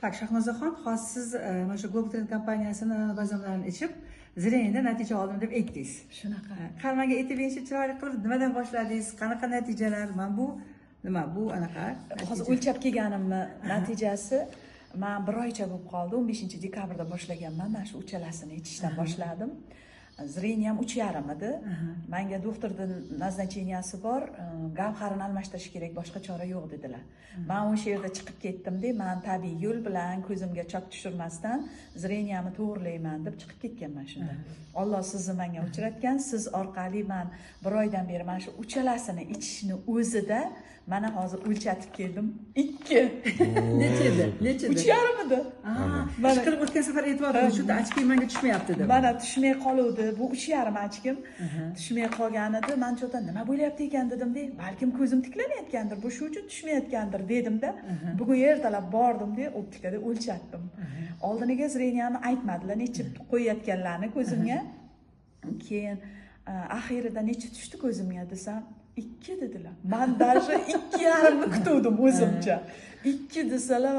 Так, Shahnozaxon, hozir siz mana shu Global Trend kompaniyasini balzamlarini ichib, зрение da natija oldim deb aytdingiz. Shunaqa. Qani, manga aytib beringchi, chiroyli qilib, nimadan boshladingiz, qanaqa natijalar? Mana bu nima, bu anaqa Hozir natija? o'lchab kelganimni natijasi. Man bir oycha bo'lib qoldi, 15-dekabrda boshlaganman. Mana shu uchalasini ichishdan boshladim. Зрение m 3,5 edi. Manga doktorni назначения si bor, gavharini almashtirish kerak, boshqa chora yo'q dedilar. Man o'sha yerda chiqib ketdimda, man tabiiy yo'l bilan ko'zimga chok tushirmasdan зрение mni to'g'irlayman deb chiqib ketganman. Shunda Olloh sizni menga uchratgan. Siz orqali man bir oydan beri mana shu uchalasini ichishni o'zida, mana hozir o'lchatib keldim, 2. Necha edi, necha edi? 3,5 edi. Mana qilib, o'tgan safar aytyapti, shu очки manga tushmayapti deb. Mana, tushmay qoluvdi bu 3,5 очки m, tushmay qolgan edi. Man что, nima bo'lyapti ekan dedimda, balkim ko'zim tiklamayotgandir, bu shu uchun tushmayotgandir dedimda. Bugun ertalab bordimda, optikada o'lchatdim. Oldiniga зрение mni aytmadilar, necha qo'yayotganlarini ko'zimga. Keyin axirida necha tushdi ko'zimga desam, 2 dedilar. Man даже 2,5ni kutuvdim o'zimcha. 2 desalar,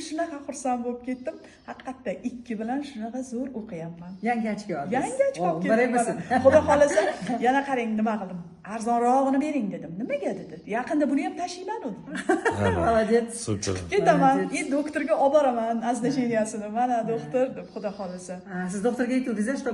shunaqa xursand bo'lib ketdim. Haqiqatda 2 bilan shunaqa zo'r o'qiyapman. Yangi очки oldingiz. Yangi очки olib Muborak keldim bo'lsin. Mana. Xudo xohlasa, yana qarang, nima qildim. Arzonrog'ini bering dedim. Nimaga dedi. Yaqinda buni ham tashiyman u dedim. Молодец. Супер. Ketaman Молодец. и doktorga olib boraman назначения sini. Mana, doktor deb, xudo xohlasa. Siz doktorga aytuvdingiz, что